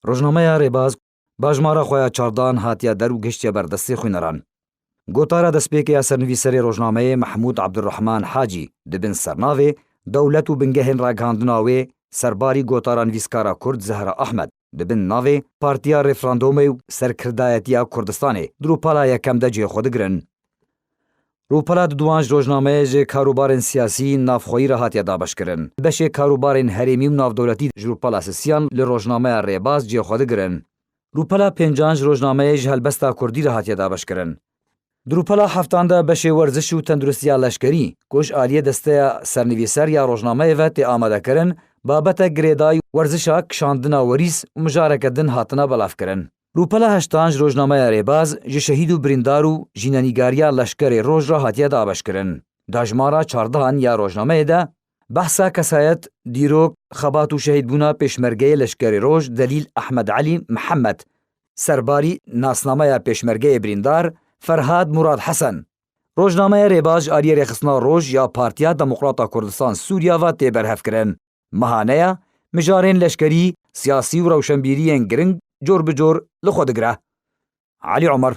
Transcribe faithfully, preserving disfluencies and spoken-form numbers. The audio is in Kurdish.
Rojnameya Rêbaz, bajmara xwe ya çardan hatiye der û gihiştiye ber destê xwîneran. Gotara destpêkê ya sernivîserê rojnameyê Mehmûd Abdurrahman Hacî, dibin sernavê Dewlet û bingehên ragihandina wê, serbarî gotara nivîskara Kurd Zehra Ahmed, dibin navê Partiya Referandumê û Serkirdayetiya Kurdistanê, di rûpela yekem de cihê xwe digirin. Rûpela duduwan ji rojnameyê ji karûbarên siyasî navxweyî re hatiye dabeşkirin. Beşê karûbarên herêmî û navdewletî ji rûpela sisiyan li rojnameya Rêbaz cihê xwe digirin. Rûpela pêncan ji rojnameyê ji helbesta Kurdî re hatiye dabeşkirin. Di rûpela heftan de beşê werziş û tenduristiya leşkerî, ku ji aliyê desteya sernivîser ya rojnameyê ve tê amadekirin, babetek girêdayî werzişa kişandina werîs û mijareke din hatine belavkirin. Rûpela heştan ji rojnameya Rêbaz ji şehîd û birîndar û jînenîgariya leşkerê Roj re hatiye dabeşkirin. Dajmara çardehan ya rojnameyê de behsa kesayet, dîrok, xebat û şehîdbûna pêşmergeyê leşkerê Roj Delîl Ehmed Elî Mihemed, serbarî nasnameya pêşmergeyê birîndar Ferhad Murad Hesen. Rojnameya Rêbaz ji aliyê rêxistina Roj ya Partiya Demokrata Kurdistan Sûriya ve tê berhevkirin. Mehaneya mijarên leşkerî, siyasî û rewşenbîriyên giring cor bi cor li xwe digire. Elî Omer,